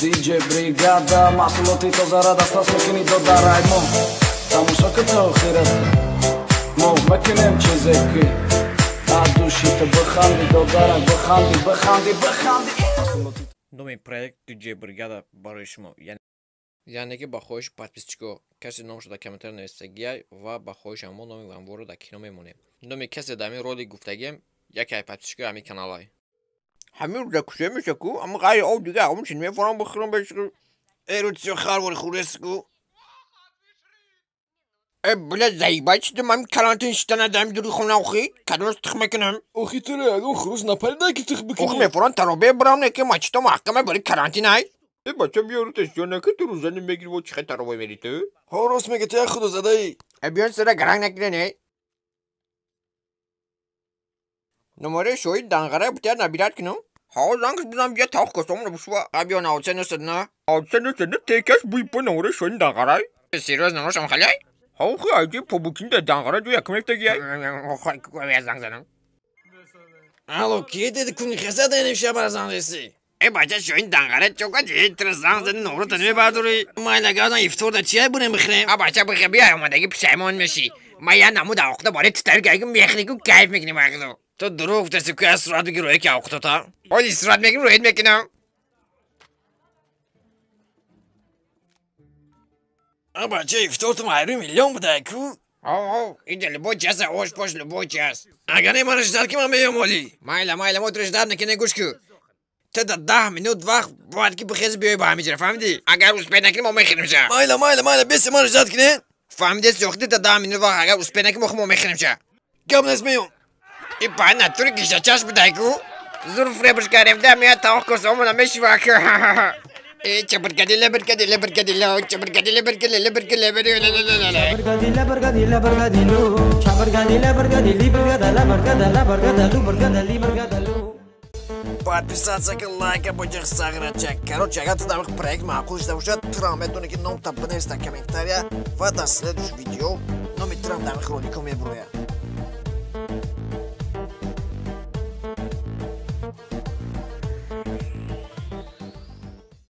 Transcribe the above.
DJ Бригада, маҳсулоти тозара дастрас мекунӣ додарай мо. Тамошо ки то охират мо мекунем чизе ки аз душита биханди, додарай, биханди, биханди, биханди. Номи проект DJ Бригада барои шумо, яъне ки ба хоҳиши подписчико касе номашо дар комментария нависагиай ва ба хоҳиши ҳамон номи ҳамворо дар кино мемонем. Номи касе дар ҳамин ролик гуфтагием яке ай подписчикои ҳамин каналай. Ҳамин рӯза куша меша ку, ама ғайри об дига ҳамон чи мефорам бихӯрам бешку. Э рӯзи харвори хӯреску. Э бля заебать шудам, ҳамин карантин шитана дар ҳамин дури хона охи, кадомаш тих мекунам? Охи туро ягон хурӯс напарида ки тих бикунӣ? Охи мефорам таробе бирам не ки мачито маҳкама барои карантин ай. Э бача биёру тестиёна ки ту рӯза намегири во чӣ хел таробе мери ту? Ҳо рост мега, ту як худозадаӣ. Э биён сара гаранг накунен э. Номараи шоҳид Данғара бутя набират кунам? Ҳо зангш бизан бия тах косомро бушва. А биё наоце нусадна. Аоце нусадна текаш буй по номараи шоҳид Данғарай. Серьёзно ношам халай? Ҳо хи айҷи побукин да Данғара ҷо якум рафтагиай. Занг занам. Алло, ки деди куни хеса денем шабара занг деси? Э бача шоҳид Данғара чока тра занг зади номро та намебардорӣ. Майла газан ифтор да чиай бурем бихӯрем? А бача бихе биай омадагӣ пушаймон мешӣ. Ма я намуд авқута бораи тутари гайгу мехӯри ку кайф мекунӣ вақто. Ту дурӯғ гуфтаси ку аз сурат бигир рӯе ки авқутота. Оли сурат мегирим рӯед мекунам. А бача ифтортум айрӯи миллион будай ку? Ҳо, инҷа любой час ош пош любой час. Агар не мара ждать ки ман меём оли. Майла, майла, мо туро ждать накунем, гӯш ку. Ту да 10 минут вақт бояд ки бихези биёй ба ҳамин ҷара, фаҳмидӣ? Агар успеть накунем мо мехӯримша. Майла, майла, майла, бесе мара ждать кине? Фаҳмидӣ сохти та 10 минут вақт агар успеть накунем мо мехӯримша. Гап нест меём. И па натури гишачаш будай ку? Зур фребш кардем да меяд тавоқ косомона мешива ку. Э чабргадила бргадила бргадила чабргадила бргадила бргадила бргадила бргадила бргадилу чабргадила бргадили бргадала бргадала бргадалу бргадали бргадалу. Подписаться ки лайка боҷиқ сағрача. Короче, агар ту дар проект маъқул шуда бошад, туро метавонӣ ки номта бинавис дар комментария ва дар следующий видео номи туро дар ролико мебурояд.